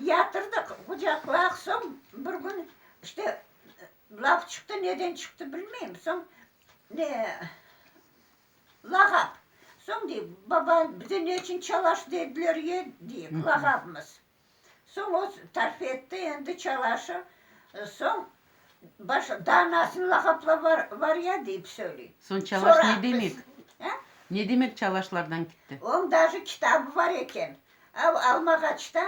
Yatırdıq qucaqlaq, soñ bir kün işte laf çıqtı, neden çıqtı bilmeyim, soñ ne lağap, soñ dey, baba, bize ne içün Çalaş dediler ye, deyik, lağabımız. Soñ o tarif etti endi Çalaşı, soñ baş, daa nasıl lağaplar var, var ya, deyip söyley. Soñ Çalaş ne demek? Ne demek Çalaşlardan kitti? Onıñ daje kitabı var eken. Av Almağaçta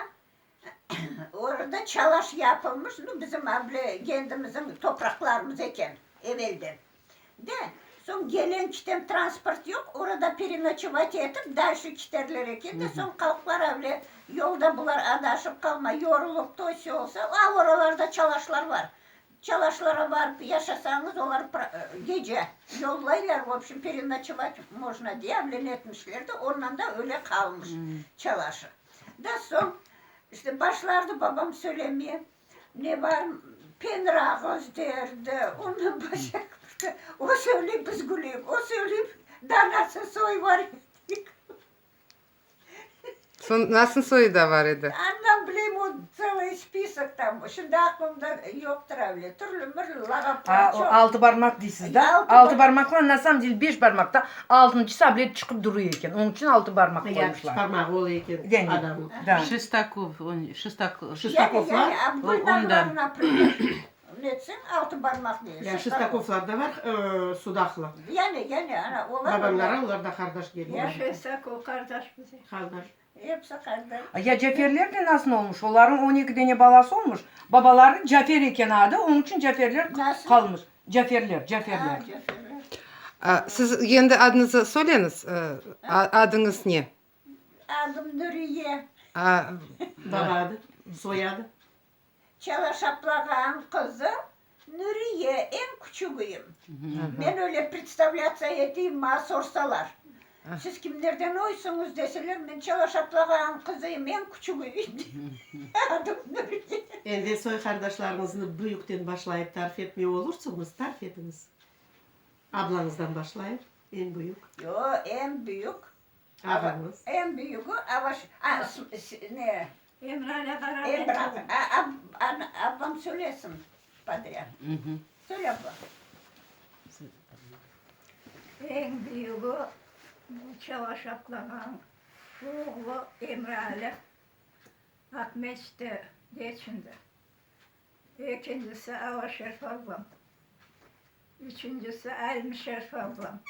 orada çalaş yapılmış, nu, bizim able kendimizin topraqlarımız eken evelden. De, soñ gelen kiten transport yoq, orada perenoçevat etip, dalşe kiterler eken de, soñ qalqlar able yolda bular adaşıp qalmay, yorulıp, to-se olsa, a oralarda çalaşlar var. Çalaşlara barıp yaşasañız, olar gece yollaylar, vobşem, perenoçevat mojno diye avlen etmişler de, ondan da öyle qalmış çalaşı. Da soñ, işte, başlardı babam söylemeye, ne bar, penir ağız derdi, ondan başqa, o söyley, biz güleyik, o söyley, danası soy bar deyik. Soñ nasıl soyu da bar edi? Andan bileyim, o tselıy spisok tam, şimdi aqlımda yoqtır avle, türlü-mürlü lağaplar çoq. Altı barmaq deysiz da? Altı barmaqla na samom dele beş barmaqta altıncısı avle çıqıp duruy eken, onıñ içün altı barmaq qoymuşlar. Üç parmağı ola eken adamnıñ. Şestakov, Şestakov. Şestakovlar. Abdullah, naprimer, netseñ altı barmaq deyil. Ya Şestakovlar da var, Sudaqlı. Yani, yani, ana, olar. Babamlara olar da qardaş geliyor. Ya Şestakov qardaş bize. Qardaş. Episi qardaş. Ya Caferler de nasıl olmuş? Olarnıñ 12 dene balası olmuş. Babaları Cafer eken adı, onıñ içün Caferler qalmış. Caferler, Caferler. A, Caferler. Siz endi adıñızı söyleñiz, adıñız ne? Adım Nuriye. Baba adı, soyadı? Çalaşaplağan qızı Nuriye, eñ küçügiyim. Men öyle predstavlâtsiya eteyim, maña sorsalar, siz kimlerden oysıñız deseler, men Çalaşaplağan qızıyım, eñ küçügiyim deyim. Adım Nuriye. Endi soy qardaşlarıñıznı büyükten başlayıp tarif etmey olursıñız, tarif etiñiz. Ablañızdan başlayıq, eñ büyük. Yo, eñ büyük Ağañız. Eñ büyügi Avaş, a, ne? Emrali ağa. Emrali, a, ablam söylesin podrâd. Söyle, abla. Eñ büyügi bu Çavaş ablağañ oğlu Emrali Aqmescitte geçindi. Ekincisi Avaşerif ablam. Üçüncisi Almişerif ablam.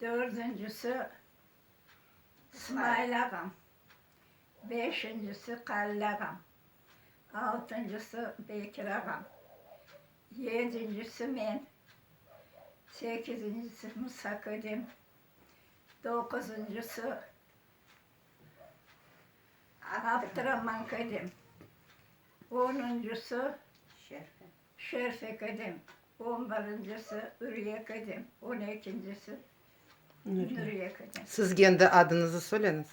Dördüncisi İsmail ağam. Beşincisi Qalil ağam. Altıncısı Bekir ağam. Yedincisi men. Sekizincisi Musa ködem. Doquzuncısı Abduraman ködem. Onuncısı Şerfe ködem. On birincisi Ürye ködem. On ekincisi Nuriye ködem. Siz kendi adıñızı söyleñiz.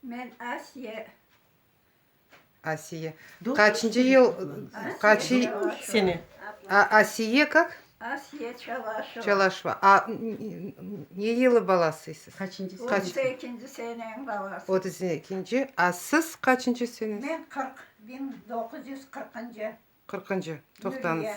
Men Asiye. Asiye. Qaçıncı yıl, qaçı Sene. Asiye kak? Asiye Çalaşova. Çalaşova. A, ne yılı balasısız? Qaçıncı sene? 32-nci seneniñ balası. 32-nci. A siz qaçıncı senesiz? Men 40, 1940-ıncı. Qırqıncı. Toqtañız.